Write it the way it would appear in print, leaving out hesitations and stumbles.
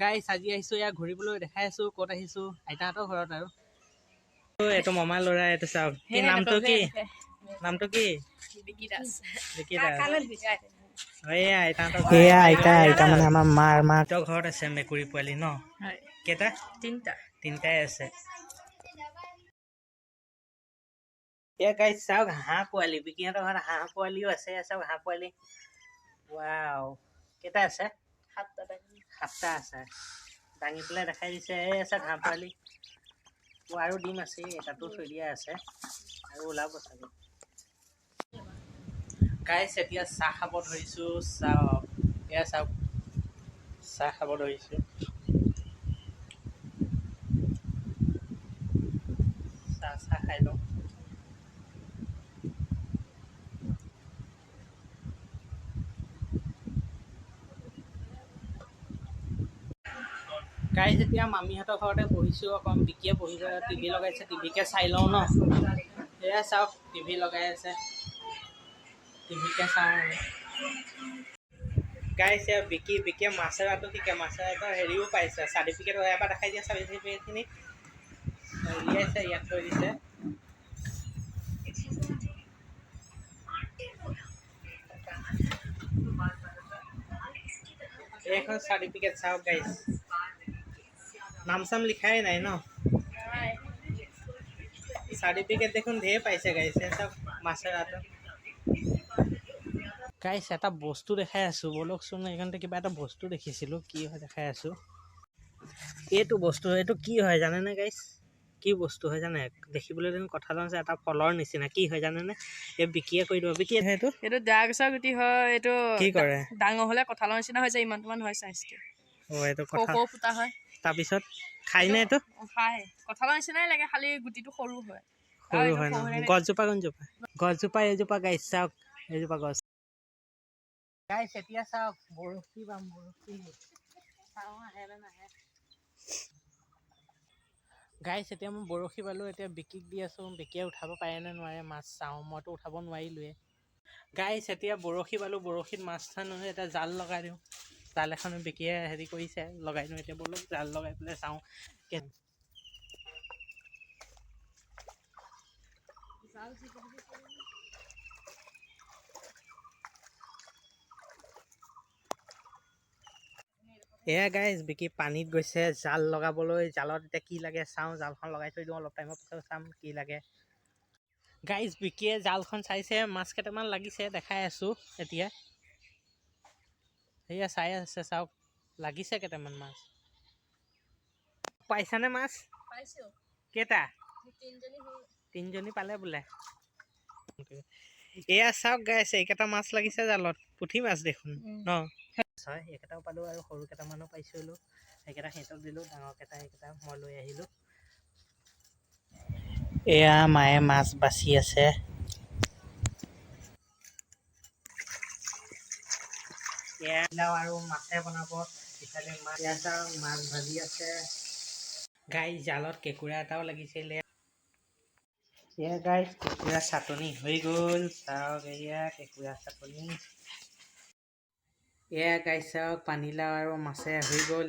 গাইছ, আজি আহিছোঁ ইয়াত ঘূৰিবলৈ, দেখাই আছোঁ ক'ত আহিছোঁ, আইতাহঁতৰ ঘৰত। আৰু এইটো মামা ল'ৰা, এইটো চাওক। কি নামটো? কি নামটো? কি? বিকি দাস। বিকি দাস। এয়া আইতাহঁতৰ। এয়া আইতা, আইতা মানে আমাৰ মাৰ মাক। ঘৰত আছে মেকুৰী পোৱালি ন? হয়। কেইটা? তিনিটা। তিনিটাই আছে। এয়া গাইছ, চাওক, হাঁহ পোৱালি। বিকিহঁতৰ ঘৰত হাঁহ পোৱালিও আছে। এয়া চাওক হাঁহ পোৱালি। ৱাও, কেইটা আছে? সাতটা। সাতটা আছে, দাঙি পেলাই দেখাই দিছে। এই আছে হাঁহ পোৱালি। অ', আৰু ডিম আছে, এটাতো থৈ দিয়া আছে, আৰু ওলাব চাগে। গাইছ, এতিয়া চাহ খাব ধৰিছোঁ। চাওক, এয়া চাওক, চাহ খাব ধৰিছোঁ। চাহ চাহ খাই লওঁ। গাইছ, এতিয়া মামীহঁতৰ ঘৰতে বহিছোঁ অকণ। বিকিয়ে বহি টিভি লগাইছে, টিভিকে চাই লওঁ ন। এয়া চাওক, টিভি লগাই আছে, টিভিকে চাওঁ আৰু। গাইছ, এয়া বিকি, বিকিয়ে মাছেৰাটো শিকে। মাছেৰাটো হেৰিও পাইছে, চাৰ্টিফিকেট। এবাৰ দেখাই দিয়া চাৰ্টিফিকেটখিনি। উলিয়াইছে, ইয়াত থৈ দিছে। এইখন চাৰ্টিফিকেট চাওক গাইছ। নাম চাম লিখাই নাই ন? চাৰ্টিফিকেট দেখোন ঢেৰ পাইছে গাইছ। চাওক মাছেৰাটো। গাইছ, এটা বস্তু দেখাই আছোঁ, ব'লকচোন। এইখনতে কিবা এটা বস্তু দেখিছিলোঁ, কি হয় দেখাই আছোঁ। এইটো বস্তু, এইটো কি হয় জানেনে গাইছ? কি বস্তু হয় জানে? দেখিবলৈ দেখোন কঁঠালৰ নিচিনা, এটা ফলৰ নিচিনা। কি হয় জানেনে? এই বিকিয়ে কৰি দিব। বিকিয়ে, সেইটো এইটো দা গছৰ গুটি হয় এইটো। কি কৰে? ডাঙৰ হ'লে কঁঠালৰ নিচিনা হৈ যায়, ইমানটো মান হয় চাইজটো। অ', এইটো সৰু কঁঠাল সৰু ফুটা হয়। তাৰপিছত খাইনে এইটো? খাই, কঁঠালৰ নিচিনাই লাগে, খালি গুটিটো সৰু হয়। সৰু হয় ন? গছজোপা কোনজোপা? গছজোপা এইজোপা গাইছ, চাওক, এইজোপা গছ। গাইছ, এতিয়া চাওক, বৰশী বাম, বৰশী। চাওঁ আহে নে নাহে। গাইছ, এতিয়া মই বৰশী বালোঁ, এতিয়া বিকিক দি আছোঁ। বিকিয়ে উঠাব পাৰে নে নোৱাৰে মাছ চাওঁ। মইতো উঠাব নোৱাৰিলোৱে। গাইছ, এতিয়া বৰশী বালোঁ, বৰশীত মাছ নহয়, এতিয়া জাল লগাই দিওঁ। জাল এখন বিকিয়ে হেৰি কৰিছে, লগাই দিওঁ এতিয়া। ব'লক, জাল লগাই পেলাই চাওঁ। এয়া গাইজ, বিকি পানীত গৈছে জাল লগাবলৈ। জালত এতিয়া কি লাগে চাওঁ। জালখন লগাই থৈ দিওঁ, অলপ টাইমৰ পিছত চাম কি লাগে। গাইজ, বিকিয়ে জালখন চাইছে, মাছ কেইটামান লাগিছে, দেখাই আছোঁ এতিয়া। সেয়া চাই আছে, চাওক, লাগিছে কেইটামান মাছ। পাইছানে মাছ? পাইছো। কেইটা? তিনিজনী হ'ল। তিনিজনী পালে বোলে। এয়া চাওক গাইছে, এইকেইটা মাছ লাগিছে জালত, পুঠি মাছ দেখোন ন? হয়, এইকেইটাও পালোঁ আৰু সৰু কেইটামানো পাইছিলোঁ। সেইকেইটা সিহঁতক দিলোঁ, ডাঙৰকেইটা সেইকেইটা মই লৈ আহিলোঁ। এয়া মায়ে মাছ বাচি আছে। এয়া আৰু মাছে বনাব ইফালে। মাছ, এয়া চাওক, মাছ ভাজি আছে। গাই, জালত কেঁকুৰা এটাও লাগিছিলে। এয়া গাইজ, কেঁকুৰা চাটনি হৈ গ'ল। চাওক, এয়া কেঁকুৰা চাটনি। এয়া গাইজ, চাওক, পানীলাও আৰু মাছে হৈ গ'ল।